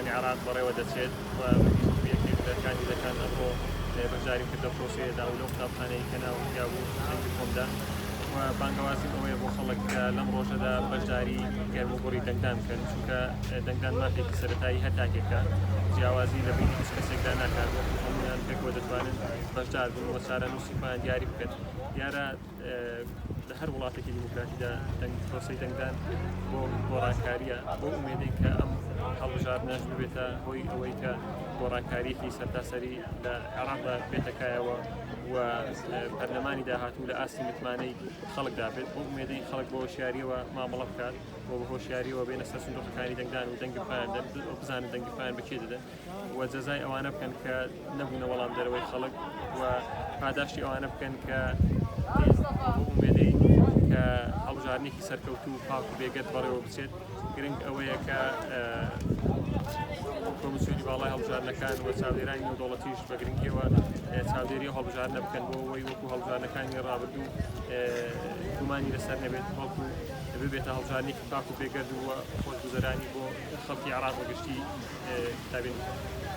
پەرلەمانی عێراق بەڕێوە دەچێت و یەکێک لە کاندیدەکان ئەمڕۆ بەشداریم کرد لەو پرۆسەیەدا و لەو قوتابخانەی کە ناوم تیابوو دەنگی خۆمدا و بانگەوازیم ئەوەیە بۆ خەڵک کە لەم ڕۆژەدا بەشداری گەرم و گوڕی دەنگدان بکەن چونکە دەنگدان مافێکی سەرەتایی هەر تاکێکە جیاوازی لە بینی هیچ کەسێکدا ناکات وەکو هەموویان پێکەوە دەتوانن بەشدار بن و چارەنووسی خۆیان دیاری بکەن. دیارە لە هەر وڵاتێکی دیموکراتیدا دەنگ پرۆسەی دەنگدان بۆ گۆڕانکاریە بۆ ئومێدەی کە ئەم هەڵبژاردنەش ببێتە هۆی ئەوەی کە گۆڕانکاریەکی سەرتاسەری لە عێراقدا بێتە کایەوە و پەرلەمانی داهاتوو لە ئاستی متمانەی خەڵکدا بێت بۆ ئومێدەی خەڵک بۆ هۆشیاریەوە مامەڵە بکات و بە هۆشیاریەوە بێنە سەر سندوقەکانی دەنگدان و دەنگی خۆیان دەن بزانن دەنگی خۆیان بە کێ دەدەن و جەزای ئەوانە بکەن کە نەبوونە وەڵامدەرەوەی خەڵک و پاداشتی ئەوانە بکەن کە ئومێدەی کە هەڵبژاردنێکی سەرکەوتوو و پاک و بێگەرد بەڕێوە بچێت. گرنگ ئەوەیە کە کۆمیسیۆنی باڵای هەڵبژاردنەکان و چاودێرانی نێودەوڵەتیش بە گرنگیەوە چاودێری ئەو هەڵبژاردنە بکەن بۆ ئەوەی وەکو هەڵبژاردنەکانی ڕابردوو گومانی لەسەر نەبێت، بەڵکو ببێتە هەڵبژاردنێکی پاک و بێگەرد و خۆشگوزەرانی بۆ خەڵکی عێراق بە گشتی دابین بکات.